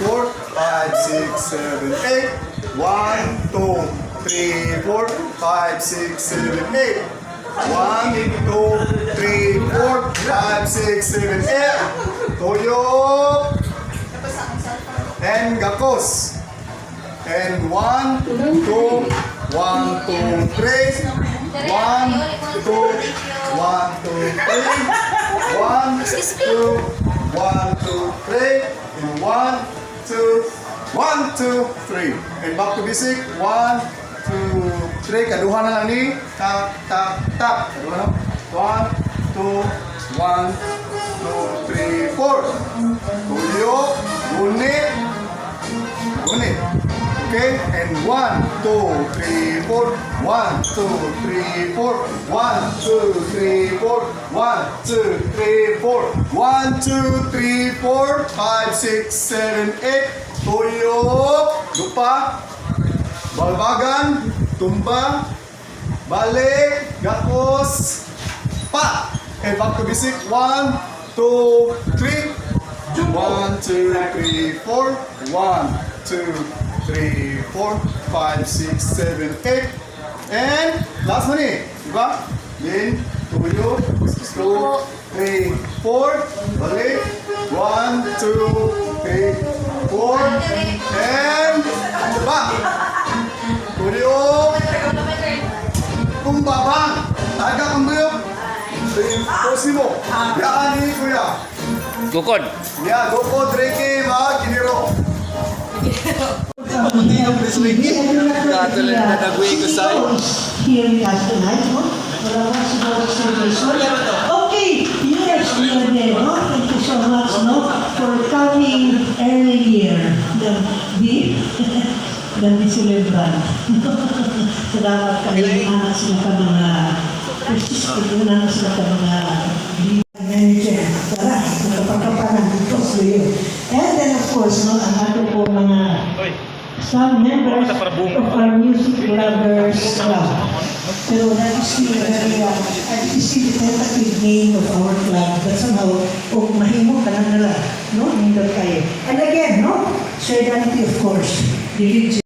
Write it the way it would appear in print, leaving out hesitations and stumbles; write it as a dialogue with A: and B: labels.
A: 4, 5, 6, 7, 8. 1, 2, 3, 4, 5, 6, 7, 8. 1, 2, 3, 4, 5, 6, 7, 8. Tuyok. And gakos. And 1, 2, 1, 2, 3. 1, 2, 1, 2, 3. 1, 2, 1, 2, 3. And 1, 2, 1, 2, 3. And back to basic. 1, 2, 3. Kaduha na lang ni. Tap, tap, tap. Kaduha na. 1, 2, 1, 2, 3, 4. Tuyok, gunit, gunit. Okay? And 1, 2, 3, 4. 1, 2, 3, 4. 1, 2, 3, 4. 1, 2, 3, 4. 1, 2, 3, 4, 5, 6, 7, 8. Tuyok. Dupa. Balbagan. Tumba. Balik. Gakos. Pa. And back to basic. 1, 2, 3. 1, 2, 3, 4. 1, 2, 3, 4, 5, 6, 7, 8. And last one eh. Diba? Then, tuyo, 2, 3, 4. Balik. 1, 2, 3, 4. And back. Tuyo. Tumbabang. Taga kang tuyo. Posimo. Yaan ni kuya.
B: Gukod.
A: Yeah, go po, Ricky, mga kiniro. Pamunti ng Ricky.
B: Katuloy na nagwi ko sa'yo.
C: Here with us tonight, no? For our small celebration. Okay, yes, we are there, no? Thank you so much, no? For coming earlier than the celebrant. Salamat kayo, anak sila ka mga, anak sila ka mga manager. Tara, magkapakapanan dito sa iyo. And then, of course, no, ang ato po mga some members of our Music Lovers Club. Pero that is still very, that is still the tentative name of our club. But somehow, oh, mahimo ka na nila, no? Nindot kayo. And again, no? Sir Dante, of course, the lead